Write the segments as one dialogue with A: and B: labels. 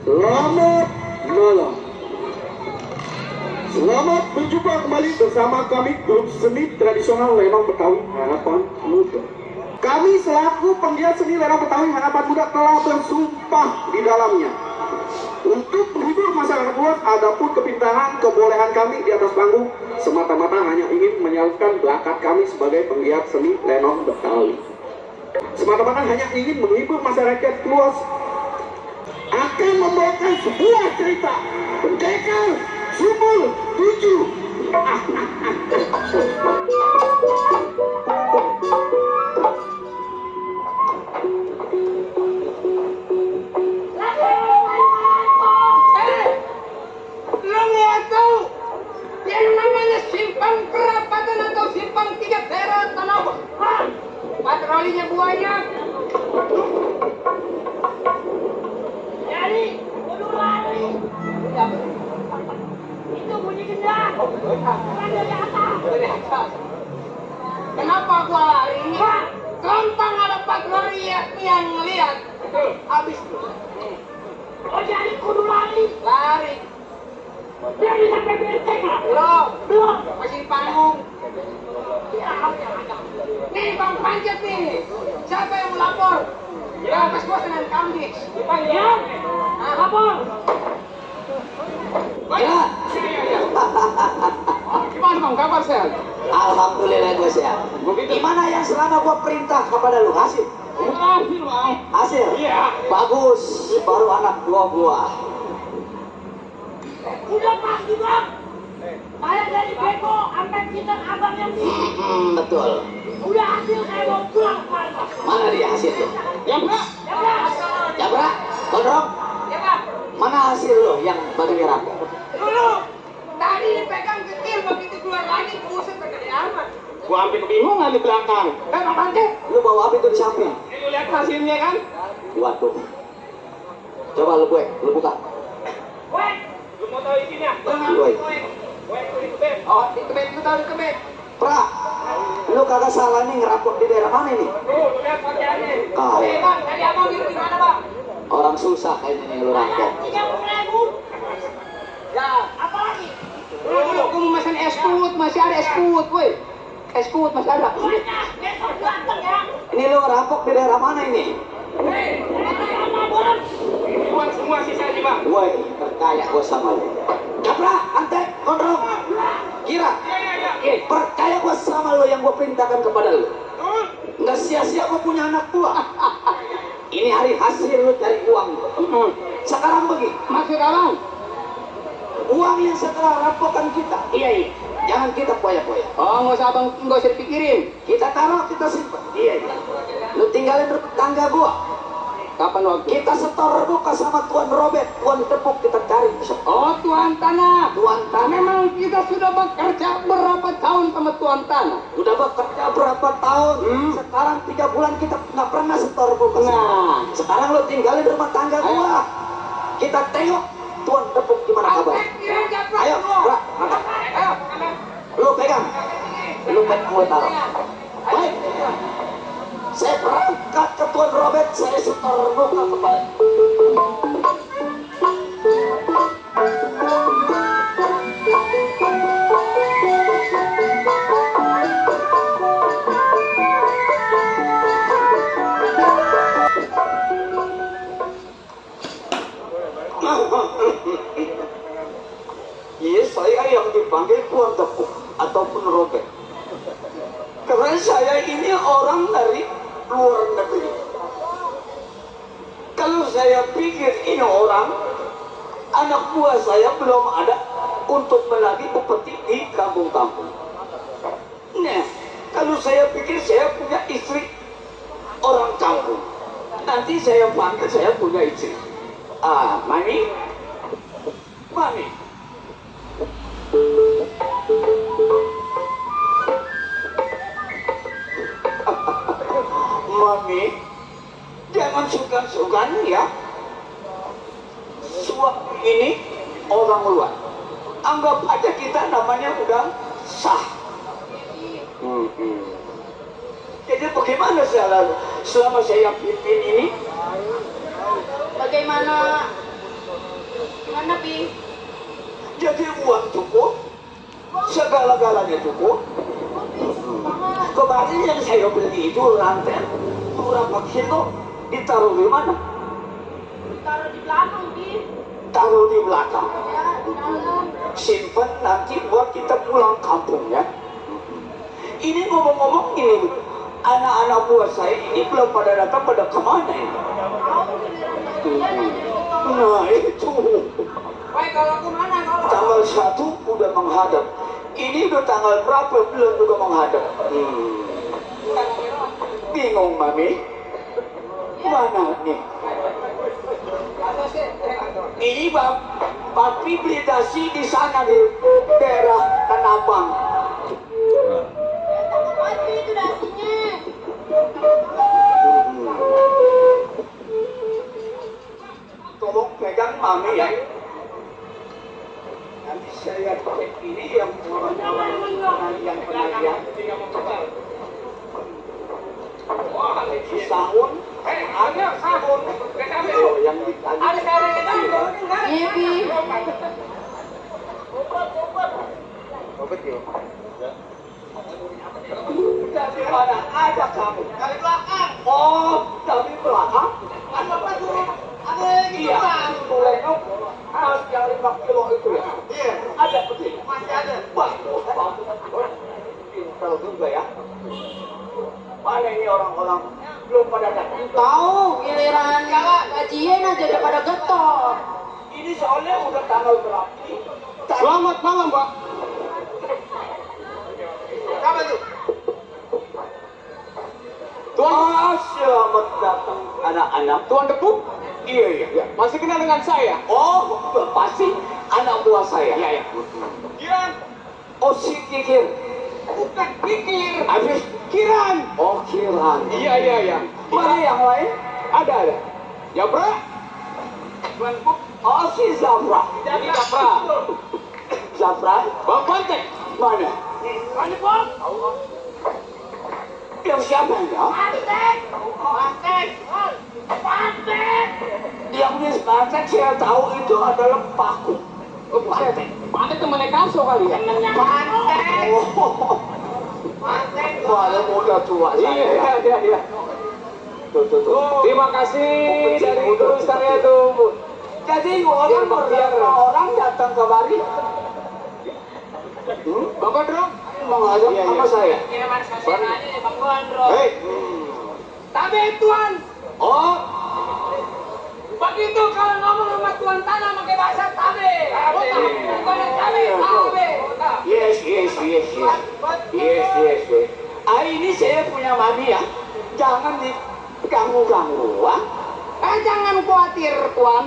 A: Selamat malam. Selamat berjumpa kembali bersama kami grup seni tradisional Lenong Betawi Harapan Muda. Kami selaku penggiat seni Lenong Betawi Harapan Muda telah bersumpah di dalamnya untuk menghibur masyarakat luas. Adapun kepintaran kebolehan kami di atas panggung semata-mata hanya ingin menyalurkan bakat kami sebagai penggiat seni Lenong Betawi. Semata-mata hanya ingin menghibur masyarakat luas, akan membawakan sebuah cerita pendekar Sumur 7.
B: Lo nggak tahu yang namanya simpang perapatan atau simpang 3 perak tanah patrolinya buaya. Jadi kudu lari. Itu bunyi gendang. Kan dari atas. Kenapa gua lari? Gampang ada patroli yang lihat. Habis itu. Oh jadi kudu lari. Lari. Dia bisa benteng lah. Belum. Masih di panggung. Nih Bang Panjat nih. Siapa yang melapor? Ya, pas gua senang kambing. Ya. Nah, lapor.
C: Ya.
B: Gimana Bang kabar sehat?
C: Alhamdulillah gue sehat. Gimana yang selama gue perintah kepada lu? Hasil?
B: Hasil Bang.
C: Hasil?
B: Iya.
C: Bagus. Baru anak buah.
B: Udah pasti Bang. Saya dari Beko sampai kita abang yang di.
C: Betul.
B: Udah hasil saya mau pulang.
C: Mana dia hasil tuh?
B: Ya Bang. Ya Bang.
C: Jabra, Gondrong,
B: Ya Bang.
C: mana hasil lo yang bagi rapi?
B: Dulu tadi dipegang kecil, begitu keluar lagi buset gede amat.
D: Gua hampir kebingungan di belakang.
B: Bang Panjat.
C: Lu bawa apa itu di samping?
D: Lu lihat hasilnya kan?
C: Waduh. Coba lu buka.
D: Weh, lu mau tahu isinya?
C: Woi.
D: Weh, itu beb.
B: Oh, di kebet itu tahu di kebet.
C: Pra, lu kagak salah nih ngerampok di daerah mana ini?
D: Tuh, lu lihat pakaiannya.
B: Oke
C: Kau
B: Bang, tadi abang itu di mana Bang?
C: orang susah kayaknya nih lu rampok.
B: 30.000. Ya, apa lagi? Dulu aku mau pesan es put, masih ada es put, woi. Es put masih ada. Banyak, besok datang ya.
C: Ini lu ngerampok di daerah mana ini?
D: Buang semua sisanya, Bang.
C: Woi, percaya gue sama lu. Jabra, Antek, Gondrong, Kira. Percaya gue sama lu yang gue perintahkan kepada lu. Nggak sia-sia gue punya anak buah. Ini hari hasil lu cari uang. Sekarang begini,
B: Maksud abang?
C: uang yang setelah rampokan kita,
B: Iya.
C: jangan kita poya-poya.
B: Oh, nggak usah abang, nggak usah dipikirin.
C: Kita taruh, kita simpan. Iya. Lu tinggalin tetangga gua.
B: Kapan waktu?
C: Kita setor buka sama Tuan Robert, Tuan Tepuk kita cari.
B: Oh, Tuan Tanah.
C: Tuan Tanah.
B: Memang kita sudah bekerja berapa tahun sama Tuan Tanah?
C: Udah bekerja berapa tahun? Sekarang 3 bulan kita nggak pernah setor buka.
B: Nah.
C: Sekarang lu tinggalin rumah tangga gua. Kita tengok Tuan Tepuk gimana kabar. Ayo, Bra, angkat.
B: Ayo.
C: Lu pegang. Lu taruh. Baik. Saya berangkat ke Tuan Robert, saya setor buka kepada. Iya, saya yang dipanggil Tuan Tepuk ataupun Robert. Karena saya ini orang dari luar negeri. Kalau saya pikir ini orang, anak buah saya belum ada untuk melagi upeti di kampung-kampung. Nah, kalau saya pikir saya punya istri orang kampung, nanti saya panggil saya punya istri. Mami, Mami, jangan sungkan-sungkan ya. Suami ini orang luar. Anggap aja kita namanya udah sah. Jadi bagaimana selama saya pimpin ini?
B: Bagaimana Mana Pi?
C: Jadi uang cukup, segala-galanya cukup. Kemarin yang saya beli itu rantai berapa kilo, ditaruh di mana?
B: Taruh di belakang Pi.
C: Taruh di belakang.
B: Ya, di dalam.
C: Simpen nanti buat kita pulang kampung ya. Ini ngomong-ngomong ini, anak-anak buah saya ini belum pada datang, pada kemana ini? Nah itu.
B: Woi, kalau kemana kalau?
C: Tanggal 1 udah menghadap. Ini udah tanggal berapa belum juga menghadap? Bingung Mami. Mana nih? Ini Bang, Papi beli dasi di sana di daerah Tanah Abang.
B: Pasti itu dasinya.
C: Tolong pegang Mami ya. Nanti saya cek ini yang penarian. Sahun, ada sahun. Yang
B: Ada kare-kare. Iya Pi.
C: dari mana ada kamu? Dari belakang. Oh, dari belakang. Ada iya. Boleh dong. Harus yang 5 kilo itu ya. Iya. Ada betul. Masih ada. Bagus. Pintar juga ya. Mana ini orang-orang belum pada datang?
B: Tahu giliran gajian aja udah pada getol.
C: Ini soalnya udah tanggal berapa?
A: Selamat malam, Pak.
C: Siapa itu? Tuan, selamat datang anak-anak.
A: Tuan Depu,
C: Iya, iya.
A: masih kenal dengan saya?
C: Oh, pasti anak buah saya.
A: Iya, iya.
C: Kiran. Oh, si Kikir.
A: Bukan Kikir.
C: Habis
A: Kiran.
C: Oh, Kiran.
A: Iya, iya, iya.
C: Mana yang lain?
A: Ada. Ya, Bro. Tuan Depu,
C: Oh, si Zafra.
A: ini Kapra.
C: Zafra?
A: Bang Pantek.
C: Mana?
B: Mana Bang?
C: Yang siapa ya?
B: Pantek. Pantek. Pantek.
C: Yang di Pantek saya tahu itu adalah Paku.
A: Oh, Pantek. Pantek temannya Kaso kali ya?
B: Pantek.
C: Oh,
B: Pantek.
C: malah udah tua
A: Iya,
C: saya.
A: iya, iya.
C: Tuh.
A: Terima kasih dari guru saya tuh.
C: Jadi orang beberapa orang datang kemari.
A: Bapak Dron.
C: Mengajak
A: Iya,
C: sama
A: iya.
C: saya.
B: Kiriman sosial aja di Bang Gondro.
A: Hei.
B: Tapi Tuan,
C: Oh,
B: begitu kalau ngomong sama Tuan Tanah pakai bahasa tabe. Bukan tabe, tabe.
C: yes. Ini saya punya mami ya. Jangan diganggu-ganggu.
B: Jangan khawatir Tuan.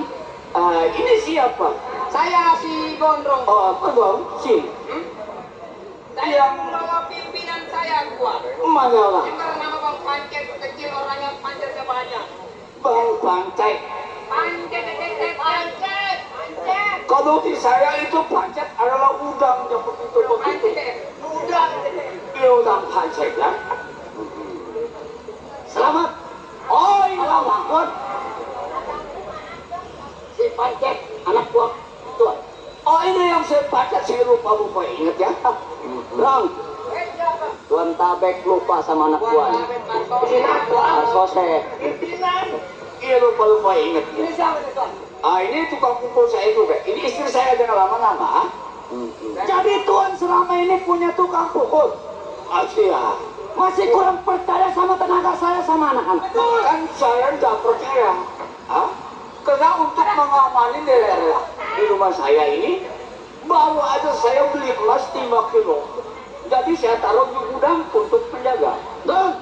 C: Ini siapa?
B: Saya si Gondrong.
C: Oh, apa dong? Si.
B: Saya membawa pimpinan saya kuat.
C: Mana lah?
B: Yang bernama Bang Pancet, kecil orangnya pancetnya banyak.
C: Bang Pancet.
B: Pancet.
C: Kalau di saya itu pancet adalah udang seperti itu begitu.
B: Udang.
C: Ini udang pancet ya. Selamat. Oh, ini Bang. Si pancet anak buah Tuan. Oh, ini yang saya pancet saya lupa ingat ya. Bang, Tuan Tabek lupa sama anak buah. Arsose. Iya lupa ingat.
B: Ini siapa nih Tuan?
C: Ini tukang pukul saya juga. Ini istri saya dengan lama-lama. Jadi Tuan selama ini punya tukang pukul. Asia. Masih kurang percaya sama tenaga saya sama anak-anak. Kan saya nggak percaya. Karena untuk mengamanin daerah di rumah saya ini, baru aja saya beli emas 5 kilo. Jadi saya taruh di gudang untuk menjaga. Dong.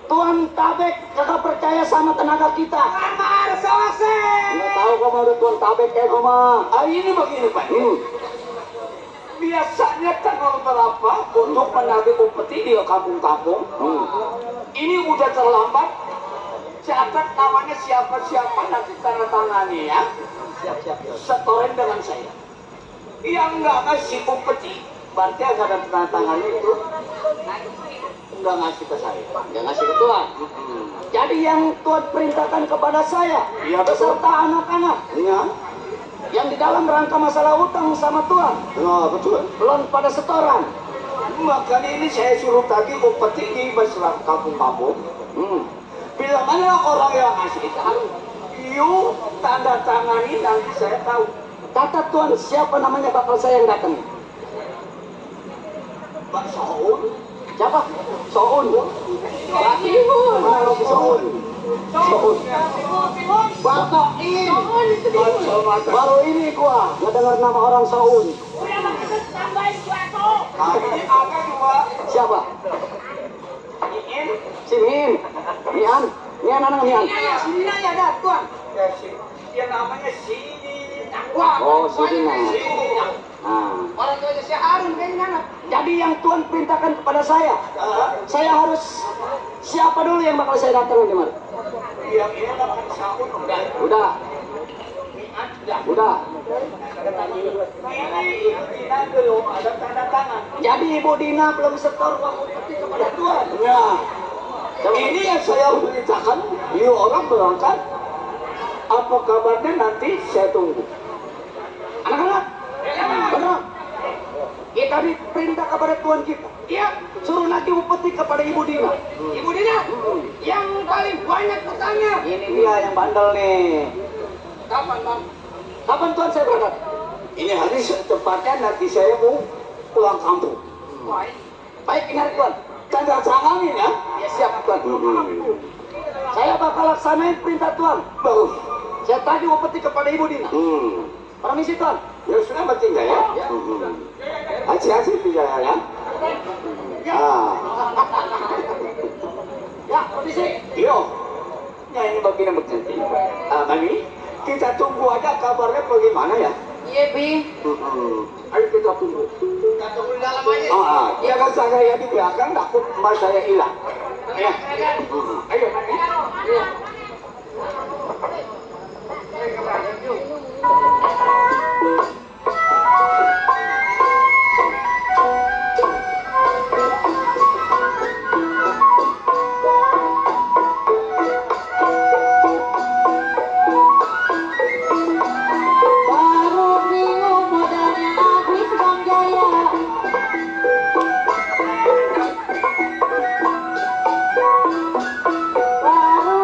C: Tuan Tabek kagak percaya sama tenaga kita. Nggak tahu kamu udah Tuan Tabek kayak kamu. Ini begini Pak. Biasanya tanggal berapa untuk menagih upeti di kampung-kampung? Ini udah terlambat. Catat namanya siapa-siapa nanti tanda tangani ya. Siap. Setorin dengan saya. Yang nggak ngasih upeti, berarti agak ada tanda tangannya itu. nggak ngasih ke saya.
B: Nggak ngasih ke Tuan.
C: Jadi yang Tuhan perintahkan kepada saya,
A: Iya, betul.
C: beserta anak-anak,
A: Iya.
C: yang di dalam rangka masalah utang sama Tuhan,
A: Nah, betul.
C: belum pada setoran.
A: Makanya ini saya suruh tadi upeti di masyarakat kampung-kampung.
C: Bila mana orang yang ngasih tahu, you tanda tangani nanti saya tahu. Kata Tuhan, siapa namanya bakal saya yang datang?
A: Pak Saun.
C: Siapa? Soun. Mana si Soun? Soun. Batoin. Baru ini gua ngedengar nama orang Soun.
A: Ini ada juga.
C: Siapa? Si Min. Mian. Mian anak Mian.
B: Sini aja ada Tuan.
A: Ya, dia namanya Sini.
B: Wah,
C: Oh, si Dina.
B: Nah. Orang tuanya si Harun kayaknya anak.
C: Jadi yang Tuhan perintahkan kepada saya harus siapa dulu yang bakal saya datang di mana?
A: Yang ini makan Saun.
C: Udah.
A: Ini belum ada tanda tangan.
C: Jadi Ibu Dina belum setor uang upeti kepada Tuhan.
A: Nah, ini yang saya beritakan. You orang berangkat. Apa kabarnya nanti saya tunggu.
C: Anak-anak, benar. Kita diperintah kepada Tuhan kita.
B: Iya,
C: Suruh nagih upeti kepada Ibu Dina.
B: Ibu Dina. Yang paling banyak utangnya.
C: Ini dia yang bandel nih.
B: Kapan, Bang?
C: Kapan Tuhan saya berangkat?
A: Ini hari secepatnya nanti saya mau pulang kampung.
B: Baik.
C: Baik, ini hari Tuhan.
A: Tanda tanganin ya.
C: Ya siap Tuhan. Saya bakal laksanain perintah Tuhan.
A: Bagus.
C: Saya tagih upeti kepada Ibu Dina. Permisi Tuhan.
A: Ya sudah penting ya.
C: Ya.
A: Hati-hati di jalan ya.
C: Ya, permisi.
A: Yo, ini bagian berhenti. Mami, kita tunggu aja kabarnya bagaimana ya.
B: Iya, Bi.
A: Ayo kita tunggu.
B: Kita tunggu di dalam aja.
A: Jangan saya di belakang, takut emas saya hilang. Ya. Ayo.
B: Iya.
E: Baru bingung modalnya habis Bang Jaya. Baru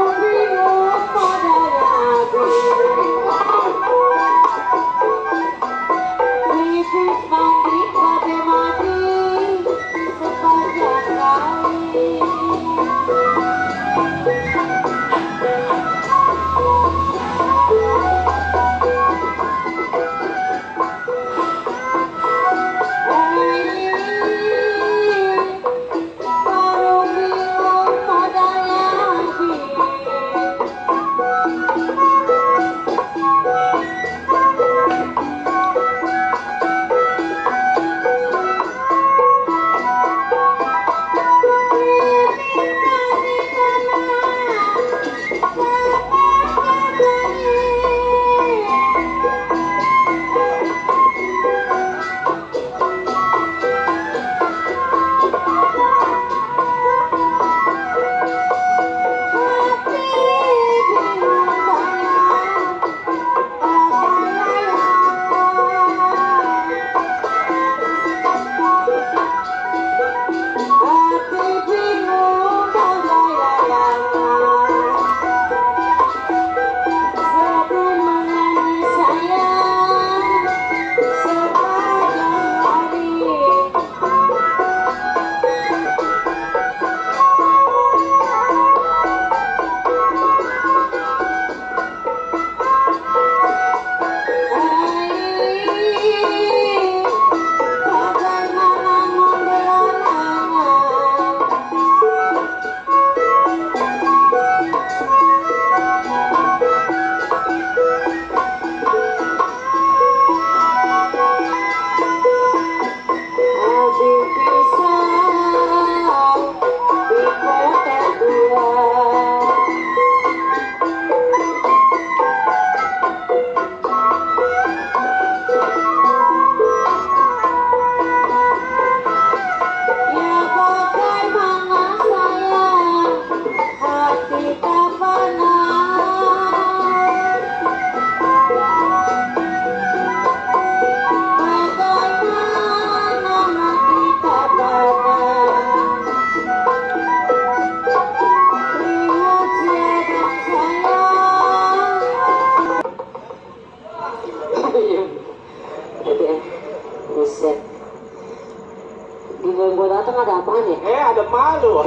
C: malu.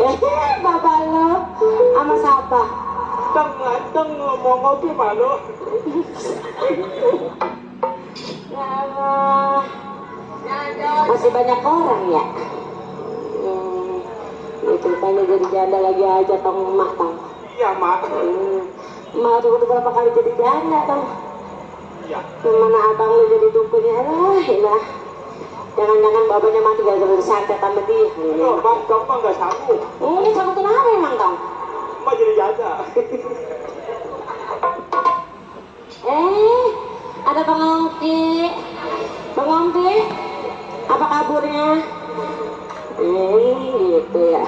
E: Bapak lo sama siapa?
C: Teng ngomong ngopi malu.
E: Ya Allah, masih banyak orang ya. Itu tanya jadi janda lagi aja tong emak tong.
C: Iya mak.
E: Emak tuh udah berapa kali jadi janda tong.
C: Iya.
E: Mana abang lu jadi dukunnya lah. Jangan-jangan bapaknya mati gara-gara disantet sama dia.
C: Yo, bang, kamu mah nggak sanggup.
E: Ini sanggup kenapa emang tong?
C: Emak jadi janda.
E: Ada Bang Ongki. Bang Ongki, apa kaburnya? Gitu ya.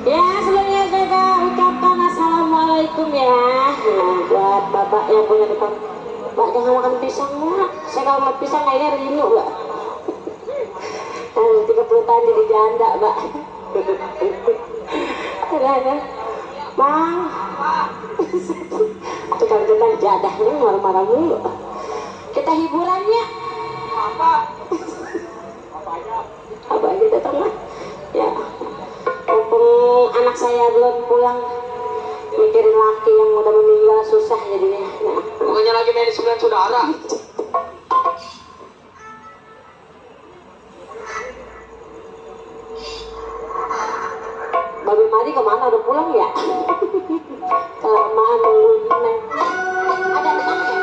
E: Ya, sebelumnya saya ucapkan assalamualaikum ya. Nah, buat bapak yang punya tukang. Pak, jangan makan pisang ya. Saya kalau makan pisang akhirnya rindu, Pak. 30 tahun jadi janda, Pak. Ada. Bang. Tukang-tukang jadah ini marah-marah mulu. Kita hiburannya. Apa aja datang lah. Ya. Mumpung anak saya belum pulang, mikirin laki yang udah meninggal susah jadinya. Nah.
B: Bukannya lagi main 9 saudara.
E: Babi Mari kemana udah pulang ya? Kelamaan nungguin Neng. Ada teman ya?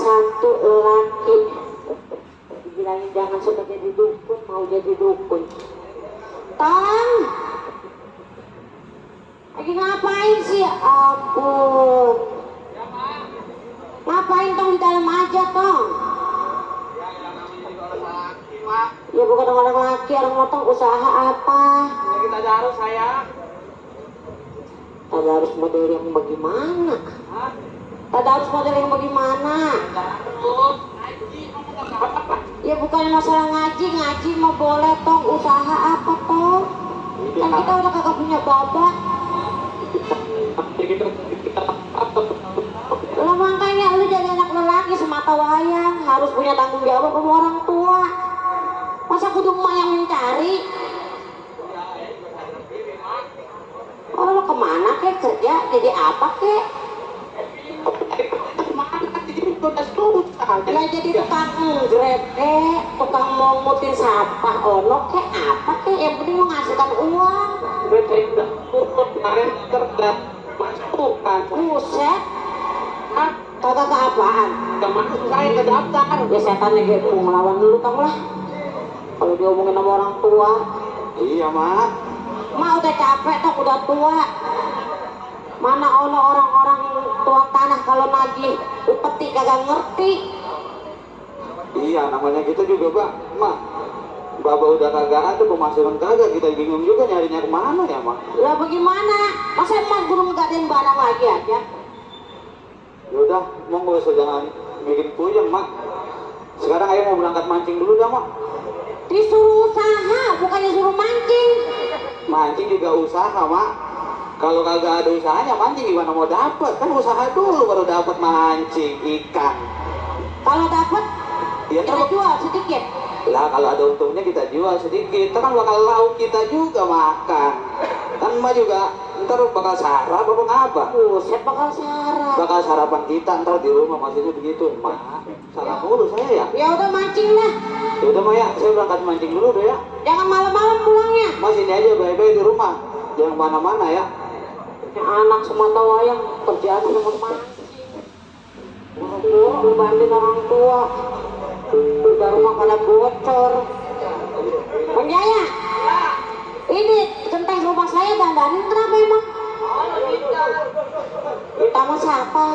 E: satu laki. Dibilangin jangan suka jadi dukun, mau jadi dukun. Tong, lagi ngapain sih? Ya ampun. Ngapain Tong di dalam aja Tong? Ya bukan orang laki, orang motong usaha apa?
B: Kita harus saya.
E: Ada harus model yang bagaimana? Ada harus model yang bagaimana? Ya bukan masalah ngaji mau boleh Tong, usaha apa Tong? Kan kita udah kagak punya babak. Lah makanya lu jadi anak lelaki semata wayang harus punya tanggung jawab sama orang tua. Masa kudu emak yang mencari? Oh lo kemana kek, kerja jadi apa kek? Lah jadi tukang grab kek, tukang mungutin sampah ono kek apa kek, yang penting menghasilkan uang. Buset, kagak ke apaan?
B: Saya ke daftar.
E: Ya setan lagi mau ngelawan dulu tau lah. Kalau diomongin sama orang tua.
A: Iya mak.
E: Mak udah capek toh, udah tua. Mana ono orang-orang tua tanah kalau nagih upeti kagak ngerti.
A: Iya namanya kita juga Pak. Mak. Baba udah kagak ada, pemasukan kagak, kita bingung juga nyarinya kemana ya mak.
E: Lah bagaimana? Masa emak guru ngadain barang lagi aja?
A: Yaudah, mau gak usah jangan bikin puyeng mak. Sekarang ayo mau berangkat mancing dulu dah mak.
E: Disuruh usaha, bukannya suruh mancing.
A: Mancing juga usaha mak. Kalau kagak ada usahanya mancing gimana mau dapat? Kan usaha dulu baru dapat mancing ikan.
E: Kalau dapat
A: Ya
E: kita
A: kan
E: jual sedikit.
A: lah kalau ada untungnya kita jual sedikit. Kan bakal lauk kita juga makan. Kan emak juga ntar bakal sarap apa ngapa?
E: Buset bakal sarap.
A: Bakal sarapan kita ntar di rumah maksudnya begitu mak. Sarap mulu saya ya.
E: Ya udah mancing lah.
A: Ya udah mak ya, saya berangkat mancing dulu deh ya.
E: Jangan malam-malam pulangnya.
A: Mas ini aja bye-bye di rumah. Jangan mana-mana ya.
E: Ya, anak semata wayang kerjaan cuma mancing. Buru-buru bantuin orang tua. Udah rumah pada bocor. Bang Jaya, ini genteng rumah saya dandanin kenapa emang? Ditama siapa?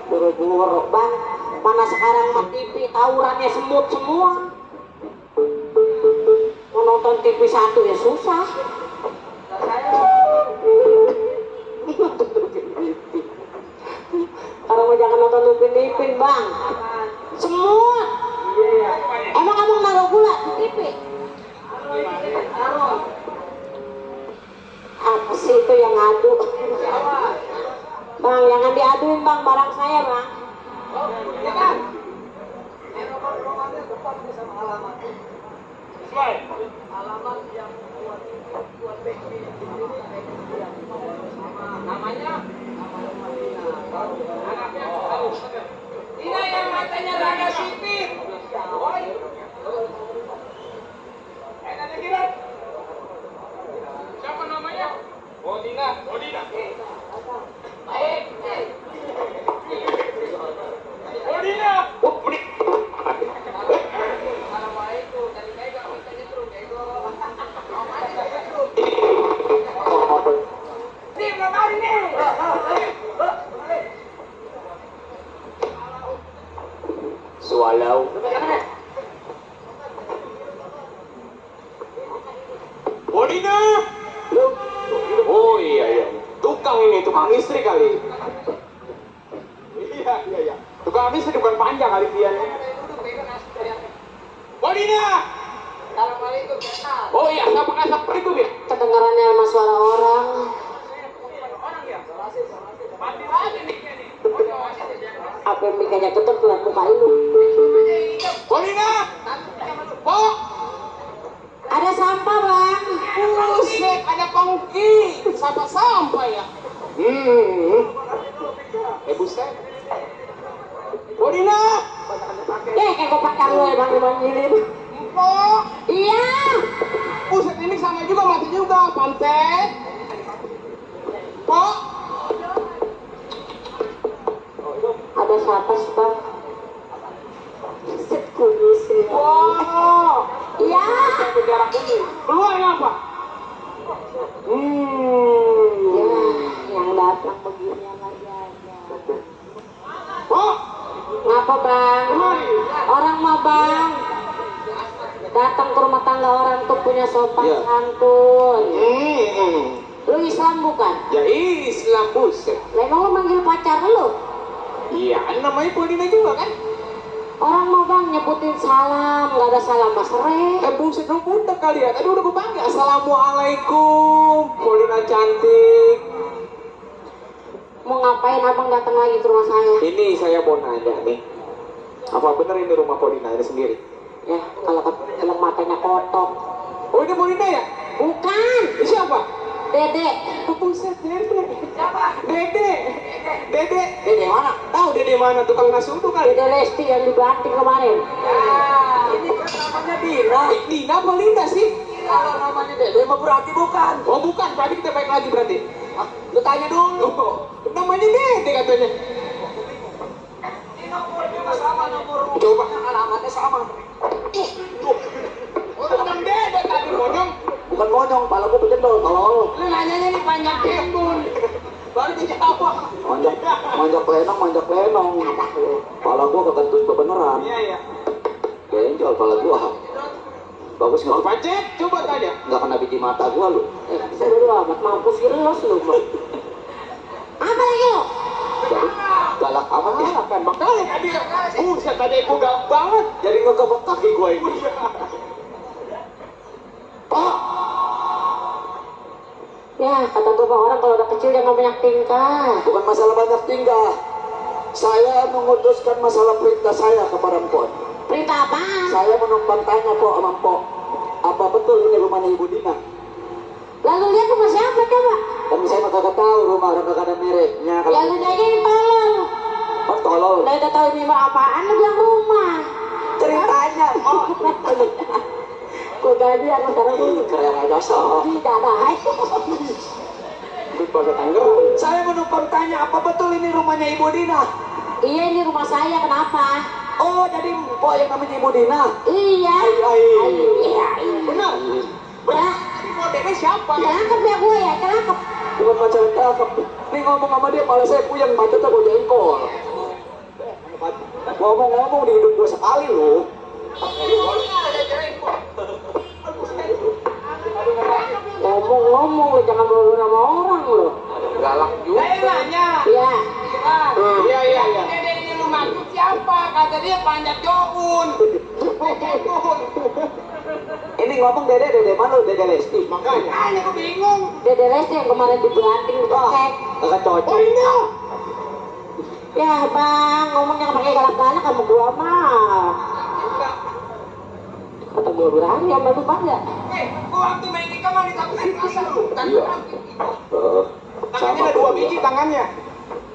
E: Buru-buru bang. Mana sekarang mah TV tawurannya semut semua. Mau nonton TV satu ya susah. Kalau mau jangan nonton Upin Ipin bang. Semut. Emang kamu naruh gula di TV? Apa sih itu yang ngadu? Bang, jangan diaduin bang barang saya bang.
B: Namanya ini yang matanya rada sipit. Siapa namanya? Bodina. Bodina. Baik. Bodina. Assalamualaikum. Tadi saya gak minta nyetrum ya itu. Nih, belum hari nih.
C: Swallow. Bodina. Oh iya. Tukang ini, tukang istri kali. Iya. Tukang istri bukan panjang kali dia. Bodina.
B: Assalamualaikum.
C: Oh iya, assalamualaikum ya.
E: Kedengarannya sama suara orang. Apa yang mikirnya tetep lihat muka lu?
C: Bodina. Oh.
E: Ada sampah bang.
B: Buset, ada pongki. Sampah ya.
C: Buset. Bodina.
E: Kayak kopak lu ya bang dimanggilin.
B: Empok.
E: Iya.
B: Buset, ini sama juga mati juga, pantet. Pok.
E: Ada ada siapa sih bang? Set kumis ya.
B: Wow.
E: Iya.
B: Saya berjarak ini. Keluar apa?
E: Ya, yang datang begini lagi aja.
B: Oh,
E: Ngapa bang?
B: kemari.
E: Orang mah bang datang ke rumah tangga orang tuh punya sopan
C: Iya.
E: santun. Lu Islam bukan?
B: Ya Islam buset.
E: Lah emang lu manggil pacar lu?
B: Iya, namanya Polina juga kan?
E: Orang mau bang nyebutin salam, nggak ada salam mas Re.
B: Buset dong budak kali ya. Tadi udah gue panggil. Assalamualaikum, Polina cantik.
E: Mau ngapain abang datang lagi ke rumah saya?
B: Ini saya mau nanya nih. Apa bener ini rumah Polina ini sendiri?
E: Ya kalau kalau matanya kotok.
B: Oh ini Polina ya?
E: Bukan,
B: Ini siapa?
E: Dede.
B: Oh, buset, Dede. Siapa? Dede. Dede.
E: Dede mana?
B: Tahu Dede mana tukang nasi uduk kali?
E: Dede Lesti yang dibanting kemarin.
B: Ini kan namanya Dina. Dina apa Linda sih?
C: Kalau namanya Dede mah berarti bukan.
B: Oh bukan, berarti kita baik lagi berarti. Lu tanya dulu. Namanya Dede katanya. Coba
C: Alamatnya sama.
B: Oh, Bang Dede tadi monyong.
C: Bukan monyong, pala gua bercendol, tolol.
B: Lu nanyanya nih panjang timbun. Baru dijawab.
C: Manjak lenong. Pala gua kekentus beneran.
B: Iya ya.
C: Benjol pala gua. Bagus nggak?
B: Pacet, coba tanya.
C: Nggak kena biji mata gua lu.
E: Bisa dulu amat mampus gelos lu. Apa lagi lu?
C: Jadi galak amat ya.
B: Kan makanya tadi. Buset tadi gua galak banget.
C: Jadi ngegebek kaki gua ini.
B: Pak,
E: Ya kata gue bang orang kalau udah kecil jangan banyak tingkah.
C: Bukan masalah banyak tingkah. Saya menguduskan masalah perintah saya kepada Mpok.
E: Perintah apa?
C: Saya menumpang tanya Pok sama Mpok. Apa betul ini rumahnya Ibu Dina?
E: Lalu lihat rumah siapa coba?
C: Dan saya mah kagak tahu rumah orang kagak ada mereknya. Kalau
E: Lalu aja yang tolong.
C: oh, tolol.
E: Udah tahu ini mah apaan lu bilang rumah.
C: Ceritanya. Oh,
E: Gue gaji aku sekarang dulu.
C: keren aja so.
E: Tidak ada.
B: ikut bahasa Tangerang.
C: Saya menumpang tanya apa betul ini rumahnya Ibu Dina?
E: Iya ini rumah saya kenapa?
C: Oh, jadi Mpok yang namanya Ibu Dina.
E: Iya. Iya.
B: Benar.
E: Ya.
B: Ini modelnya siapa?
E: Cakep ya gue ya cakep.
C: Bukan macam cakep. Ini ngomong sama dia, malah saya puyeng bacotnya gue jengkol. Ngomong-ngomong di hidung gue sekali loh.
E: Ngomong-ngomong lu jangan bawa nama orang lu.
B: Galak juga. Saya nanya.
E: Iya.
B: Iya, iya, iya. Dede ini lu maksud siapa? Kata dia panjat joun.
C: Ini ngomong Dede mana lu? Dede Lesti.
B: Makanya aku bingung.
E: Dede Lesti yang kemarin dibanting di cek.
C: Kagak cocok.
B: Oh ini.
E: Ya bang, ngomongnya pakai galak-galak sama gua mah. Kata gua berani sama lu bang ya.
B: Gua waktu main di kamar ditakutin pasar lu.
C: Iya.
B: Tangannya ada 2 biji tangannya.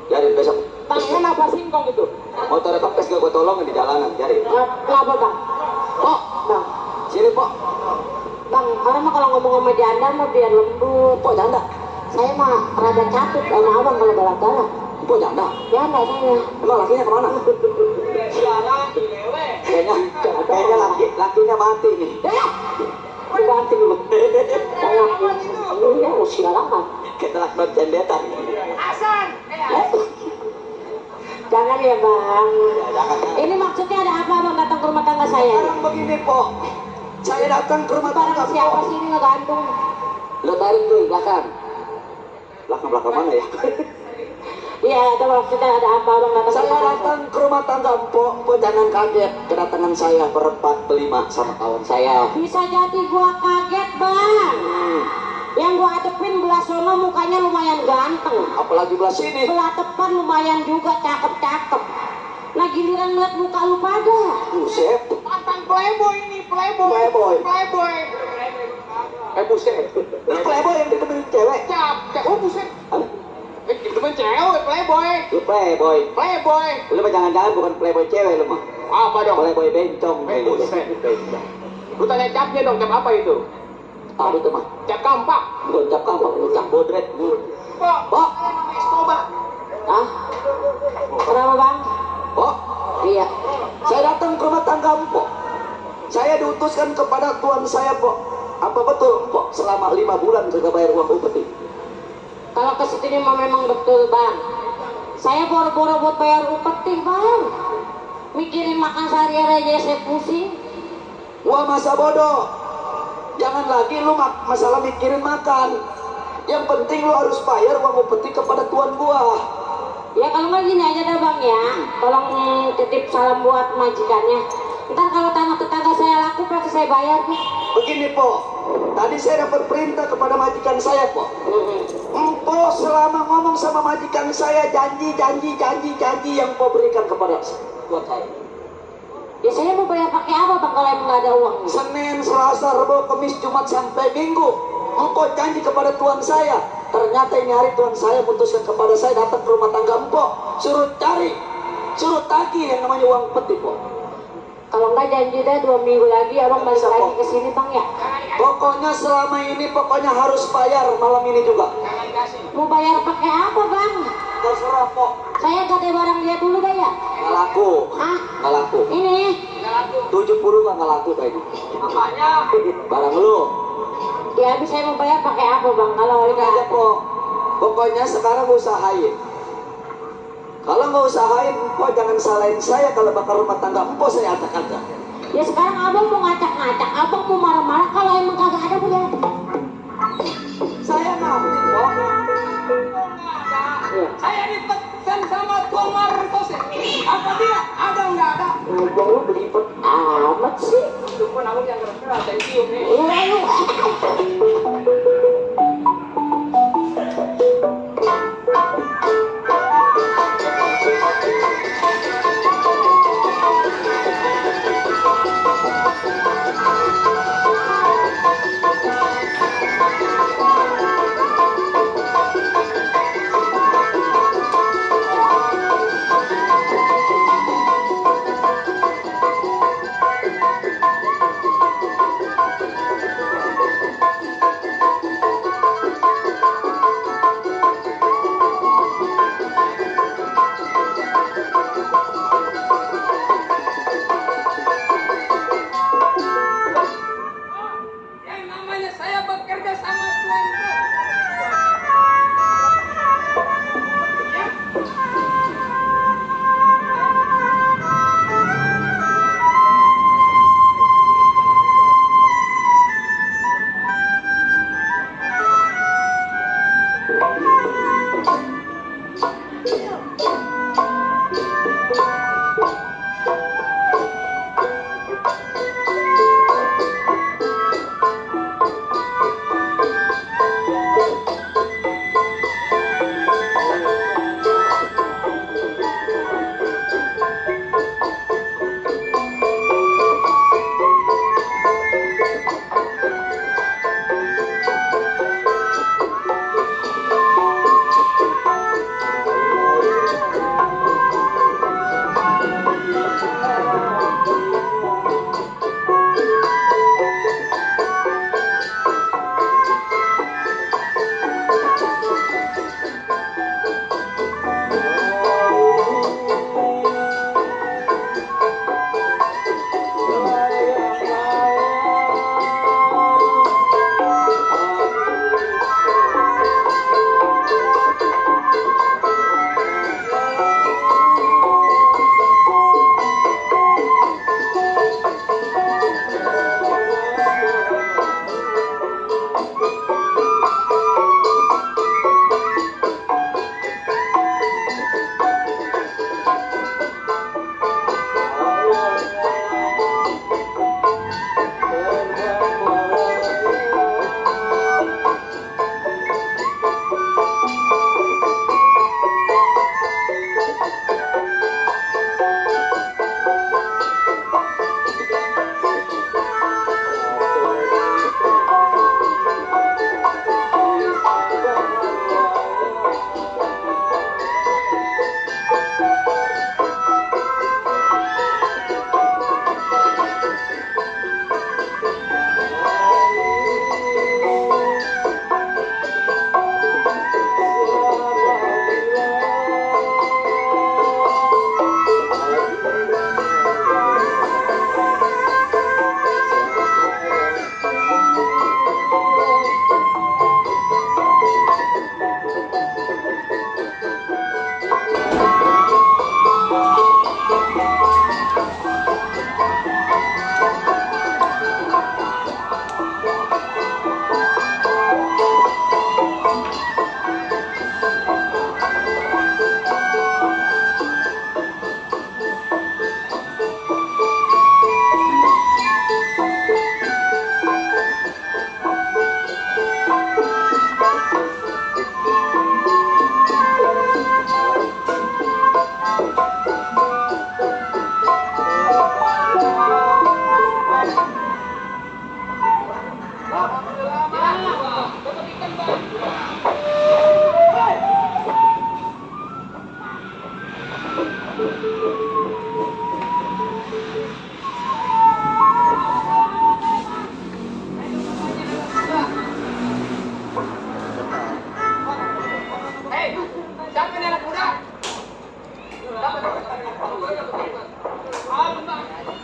C: Jadi besok
B: Tangannya apa singkong itu?
C: motornya kempes gak gue tolongin di jalanan. Jadi
E: Kenapa bang?
C: Pok,
E: Bang,
C: sini Pok.
E: bang, orang mah kalau ngomong sama janda mah biar lembut.
C: Pok janda.
E: Saya mah rada catut sama abang kalau galak-galak.
C: Pok janda.
E: Janda saya.
C: Emang lakinya kemana?
B: Siaran, lewe.
C: Kayaknya lakinya mati nih.
E: Dibanting lu. Saya iya lu sialan.
C: Ketelak non cendetan.
B: Hasan.
E: Jangan ya bang. Ini maksudnya ada apa bang datang ke rumah tangga saya?
C: Sekarang begini Pok. Saya datang ke rumah tangga
E: Barang siapa
C: Pok.
E: sih ini ngegantung?
C: Lo tarik tuh belakang. Belakang mana ya?
E: Iya, itu maksudnya ada apa bang datang ke
C: Saya
E: rumah tangga?
C: datang ke rumah tangga Pok. Pok jangan kaget kedatangan saya berempat berlima sama kawan saya.
E: Bisa jadi gua kaget bang. Yang gua adepin belah sono mukanya lumayan ganteng.
C: Apalagi belah sini.
E: Belah depan lumayan juga cakep-cakep. Nah giliran ngeliat muka lu pada.
C: Buset.
B: Mantan playboy ini, playboy.
C: Playboy.
B: Playboy. Buset.
C: Ini playboy yang ditemenin cewek.
B: Capek. Oh, buset. Temen cewek, playboy.
C: Lu playboy.
B: Playboy.
C: Lu mah jangan-jangan bukan playboy cewek lu mah.
B: Apa dong?
C: Playboy bencong.
B: Buset. Lu tanya capnya dong, cap apa itu?
C: Apa itu mah?
B: Cap kampak.
C: Bukan cap kampak, lu cap bodret.
B: Pak,
C: Pok.
B: es coba.
E: Ah? Kenapa bang? Iya.
C: Saya datang ke rumah tangga Mpok. Saya diutuskan kepada tuan saya, Pok. Apa betul, Pok? Selama 5 bulan kagak bayar uang upeti?
E: Kalau ke situ mah memang betul bang. Saya boro-boro buat bayar upeti bang. Mikirin makan sehari-hari aja saya pusing.
C: Wah, masa bodoh. Jangan lagi lu masalah mikirin makan. Yang penting lu harus bayar uang upeti kepada tuan gua.
E: Ya kalau nggak gini aja dah bang ya. Tolong titip salam buat majikannya. Ntar kalau tanah tetangga saya laku pasti saya bayar nih.
C: Begini, Po. Tadi saya dapat perintah kepada majikan saya, Po. Empo selama ngomong sama majikan saya janji yang Po berikan kepada tuan saya.
E: Ya saya mau bayar pakai apa bang kalau emang nggak ada uang?
C: Senin, Selasa, Rabu, Kamis, Jumat sampai Minggu. Empo janji kepada tuan saya. Ternyata ini hari tuan saya putuskan kepada saya datang ke rumah tangga Empo, suruh tagih yang namanya uang peti, Po.
E: Kalau nggak janji dah 2 minggu lagi abang balik
C: Bisa,
E: lagi
C: Po.
E: ke sini bang ya.
C: Pokoknya selama ini pokoknya harus bayar malam ini juga.
E: Mau bayar pakai apa bang?
C: Terserah, Po.
E: Saya gade barang dia dulu dah ya.
C: Nggak laku.
E: Hah?
C: Nggak laku.
E: Ini
C: 70 nggak laku kayak gitu.
B: Makanya
C: Barang lu.
E: ya habis saya mau bayar pakai apa bang kalau
C: Ini aja,
E: nggak?
C: Po. Pokoknya sekarang usahain. Kalau nggak usahain, Po jangan salahin saya kalau bakal rumah tangga Po saya acak-acak.
E: Ya sekarang abang mau ngacak-ngacak, abang mau marah-marah kalau emang kagak ada boleh.
C: Saya ngerti, Po.
E: Iya.
B: saya dipesan sama Tuan Marcos. Apa dia? Ada nggak ada?
E: Ngomong lu belibet amat sih.
B: Itu pun aku yang keras dan cium nih.
E: Iya lu.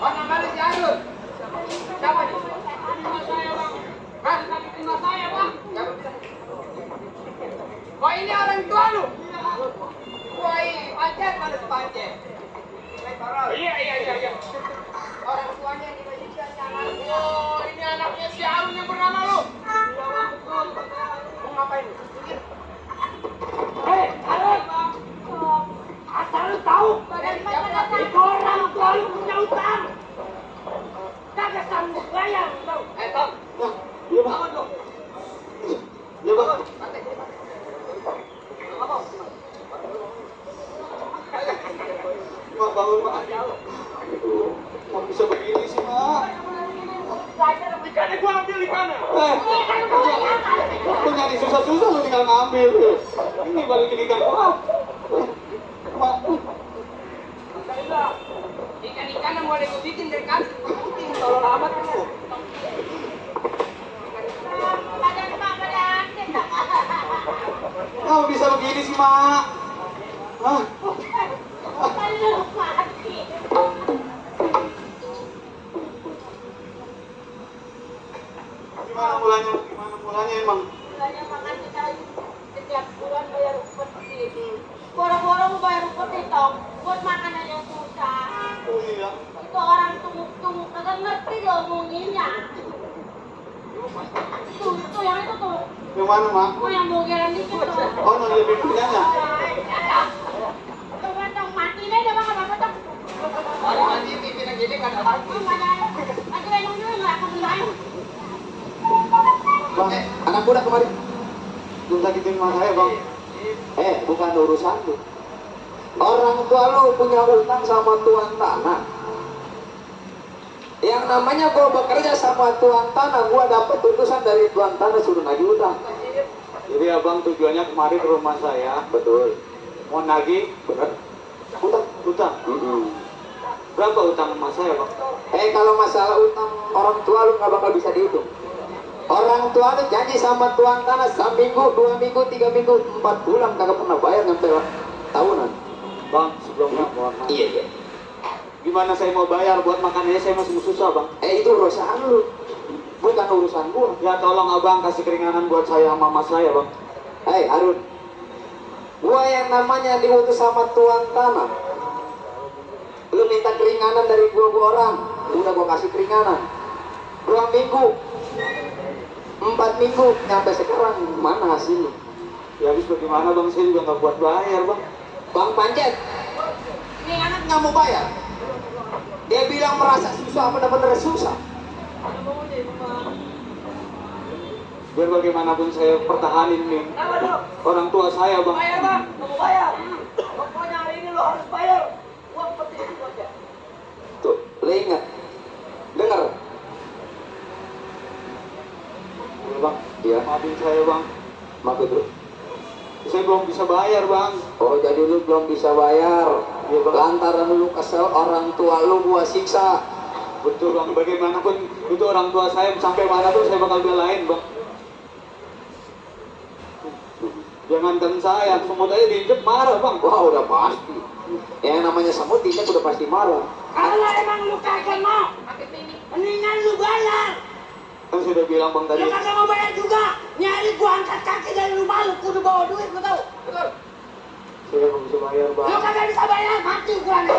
B: Mana balik si Ayun? Siapa nih? Timnas saya bang. Hah? Timnas saya bang. Oh ini orang tua lu? Woi, pancet mana si pancet? Iya. Orang tuanya di Malaysia jangan. Oh ini anaknya si Arun yang bernama lu? Iya bang, betul. Mau ngapain lu? Hei, Arun! Asal lu tahu, itu orang tua lu punya utang. Kagak sanggup bayar, tau? Tom.
C: Iya bang.
B: Bangun lu.
C: Iya bang. Mak bangun mak. Mak bisa begini sih mak.
B: Ikannya gua ambil ikannya.
C: Lu nyari susah-susah lu tinggal ngambil. Ini balikin ikan gua. Mak.
B: Ikan-ikan yang mau aku bikin dari kaki. Tolong amat lu.
C: Oh bisa begini sih mak. Hah? Gimana mulanya emang?
E: Mulanya makan kita setiap bulan bayar upeti. Boro-boro bayar upeti tong, buat makan aja susah.
C: Oh iya.
E: Itu orang tunggu-tunggu kagak ngerti dia omonginnya. Tuh yang itu tuh.
C: Yang mana mak?
E: Oh yang bogeran dikit tuh.
C: Oh no dia bikinnya.
E: Coba tong mati deh dia bakal apa tong.
B: Orang mati pimpin yang gini kan ada.
E: Oh nggak ada. Lagi benong dulu nggak aku bilang.
C: Bang, anak muda kemarin. Lu sakitin sama saya bang. Bukan urusan lu. Orang tua lu punya utang sama tuan tanah. Yang namanya gua bekerja sama tuan tanah, gua dapat utusan dari tuan tanah suruh nagih utang. Jadi abang tujuannya kemarin ke rumah saya. Betul. Mau nagih, bener? Utang. Berapa utang sama saya bang? Kalau masalah utang orang tua lu nggak bakal bisa dihitung. Orang tua lu janji sama tuan tanah seminggu, 2 minggu, 3 minggu, 4 bulan kagak pernah bayar sampai tahunan. Bang, sebelumnya mohon maaf. Iya. Gimana saya mau bayar buat makanannya, saya masih susah bang. Itu urusan lu, bukan urusan gua. Ya tolong abang kasih keringanan buat saya sama mama saya bang. Harun, gua yang namanya diutus sama tuan tanah. Lu minta keringanan dari gua orang, udah gua kasih keringanan. 2 minggu, 4 minggu, sampai sekarang mana hasilnya? Ya habis bagaimana bang, saya juga nggak buat bayar bang. Bang Pancet, ini anak nggak mau bayar. Dia bilang merasa susah, benar-benar susah. Biar bagaimanapun saya pertahanin nih. Orang tua saya bang.
B: Bayar bang, kamu bayar. Pokoknya hari ini lo harus bayar. Uang peti itu aja.
C: Tuh, lo ingat, dengar. Bang, iya. Maafin saya bang. Maaf itu. Saya belum bisa bayar bang. Oh jadi lu belum bisa bayar. Ya, lantaran lu kesel orang tua lu gua siksa. Betul bang. Bagaimanapun itu orang tua saya sampai mana pun saya bakal belain bang. Jangankan saya, semut aja diinjek marah bang. Wah udah pasti. Yang namanya semut diinjek udah pasti marah.
B: Kalau emang lu kagak mau, mendingan lu bayar.
C: Kan sudah bilang bang tadi.
B: Lu kagak mau bayar juga. Nyari gua angkat kaki dari rumah lu, kudu bawa duit, lu tahu? Betul.
C: Saya nggak bisa bayar bang.
B: Lu kagak bisa bayar, mati gua nih.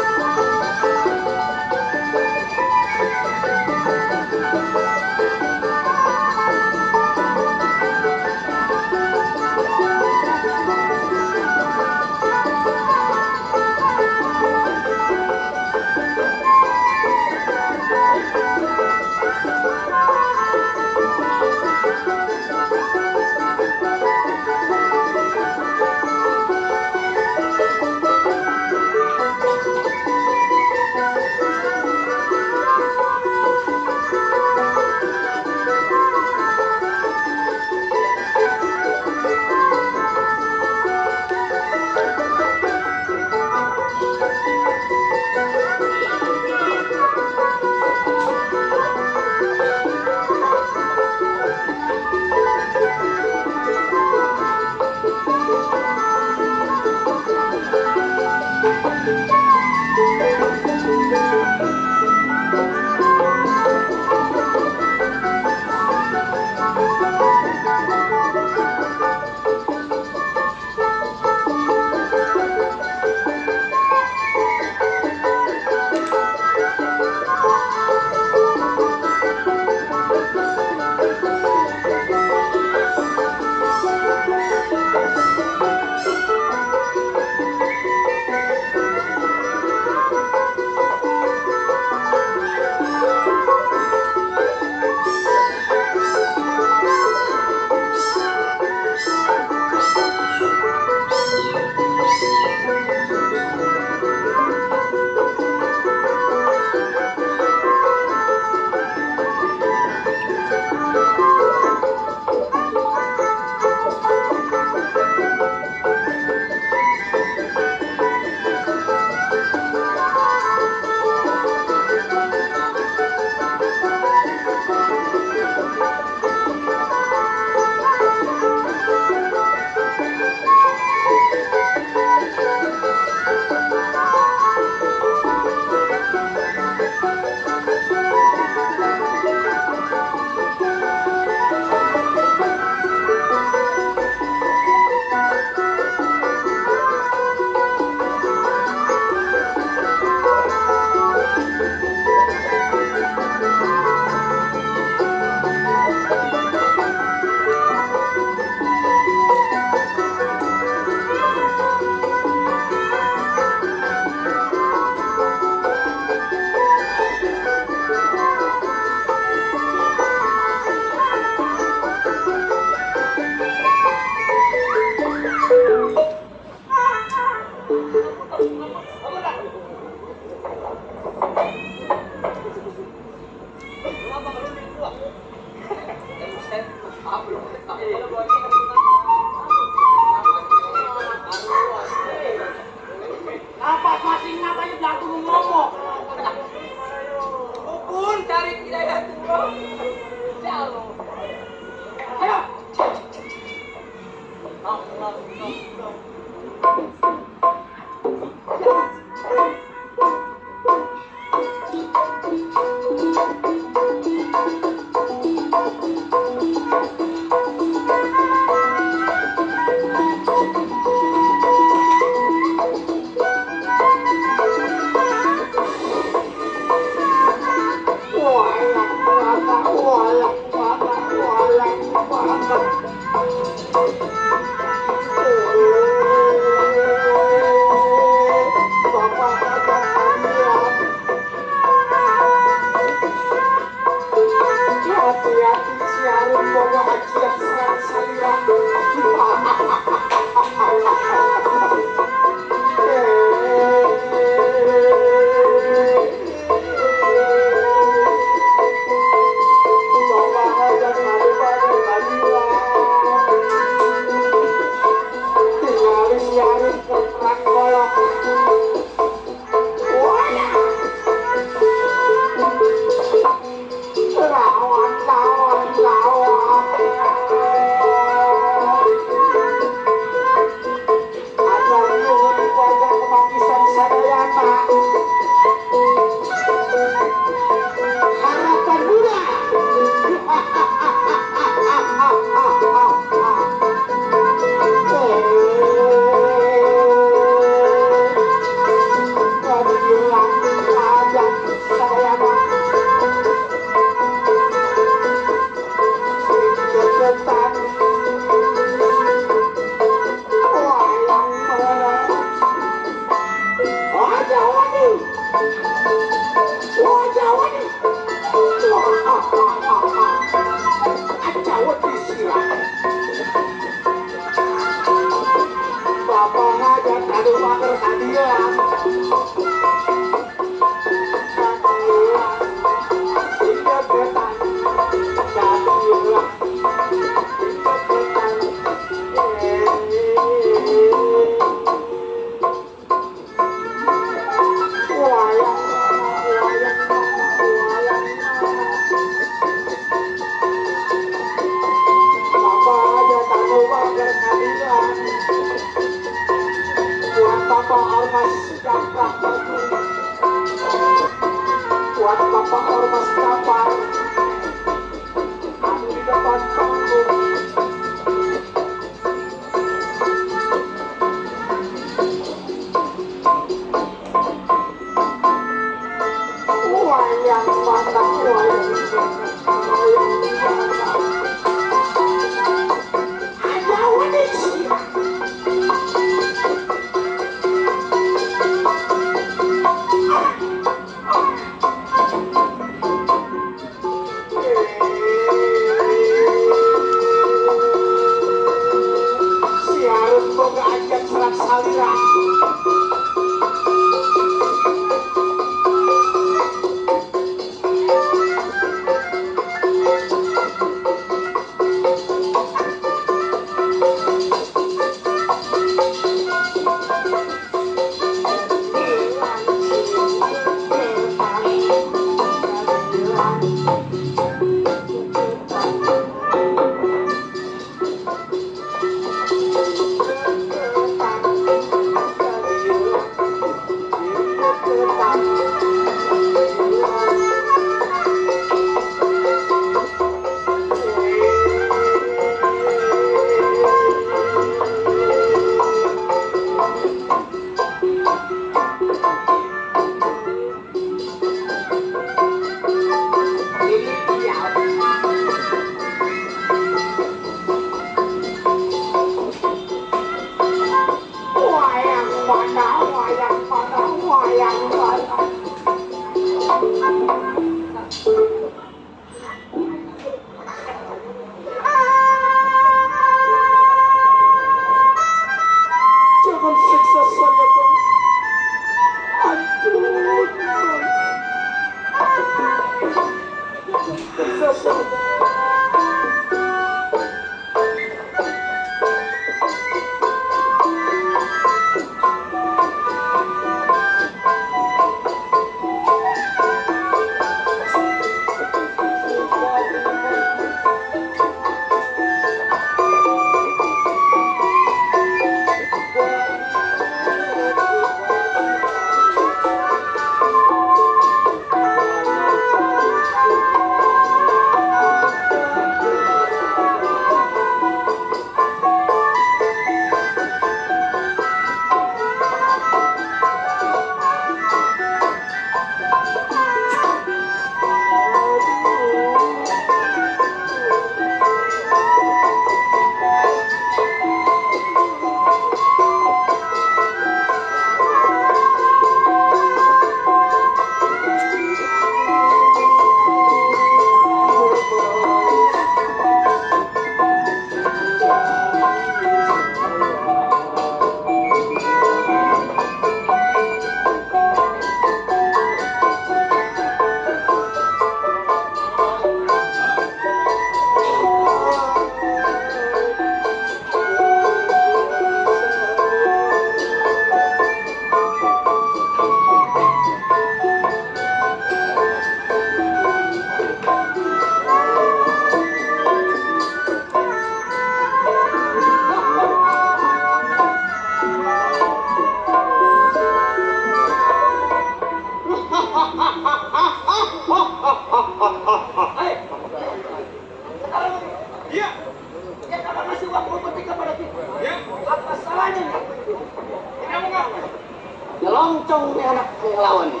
C: pocong nih anak lawan nih.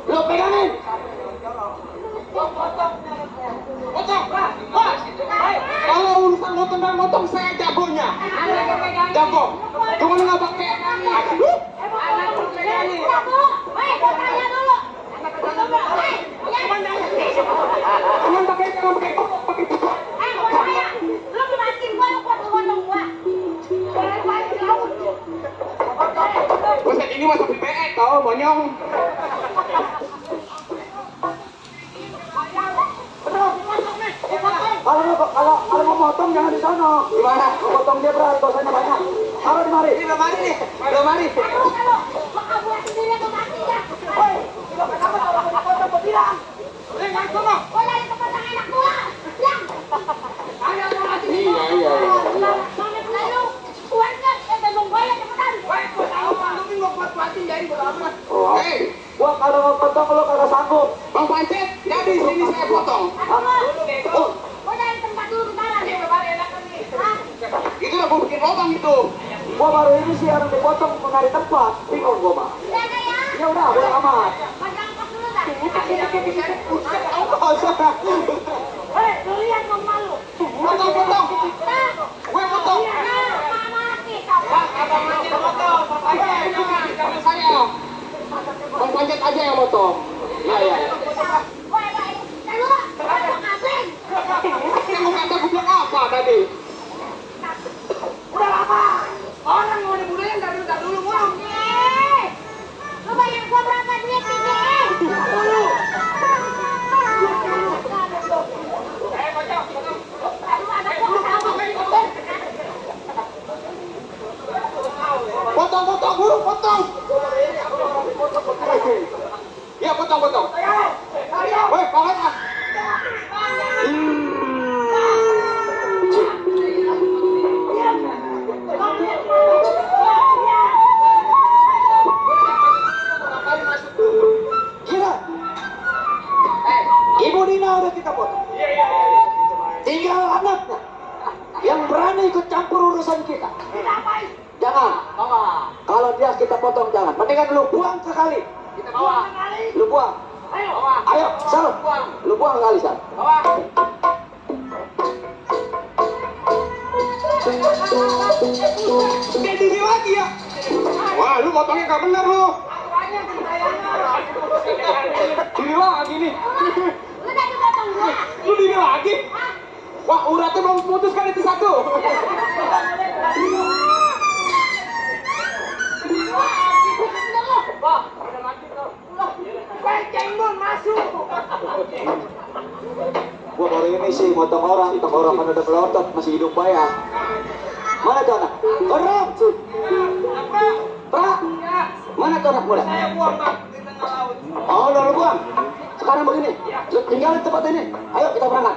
C: Lo pegangin.
A: Kalau urusan motong dan motong saya jagonya. Jago. Cuma nggak pakai. Cuman pakai Buset ini mah sapi PE tau monyong. Kalau mau potong jangan di sana. Gimana? Mau potong dia berat, dosanya banyak. Taruh di mari. Ini lemari nih. Lemari. Iya. Gua kalau mau potong lo kagak sanggup. Bang Pancet, jadi sini saya potong. Itu udah gua bikin lubang itu. Gua baru ini sih harus dipotong menari tempat. Bingung gua mah. Ya udah, bodo amat. Potong. Gue potong. Jangan saya. Bang Pancet aja yang potong. Ya. Kamu kata gue bilang apa tadi?
B: Udah lama. Orang mau dibunuhin dari dulu mulu. Lu bayar gua berapa duit nih?
A: 10. Potong buru, potong. Iya potong. Woi, banget ah. Gila. Ibu Dina udah kita potong. Tinggal anaknya yang berani ikut campur urusan kita. Jangan. Kalau dia kita potong jangan. Mendingan lu buang ke kali.
B: Kita bawa.
A: Lu buang. Ayo, Sal. Lu buang ke kali, Sal. Kayak diri lagi ya. Wah, lu potongnya gak bener lu. Diri lagi nih.
B: Lu tadi potong gua.
A: Lu diri lagi. Wah, uratnya belum putuskan itu satu. Gua baru ini sih motong orang kan udah melotot masih hidup bayar. Mana tuh anak? Gerak! Pra! Mana tuh anak muda?
D: Saya buang bang di tengah laut.
A: Oh, lu buang. Sekarang begini, lu tinggalin tempat ini. Ayo kita berangkat.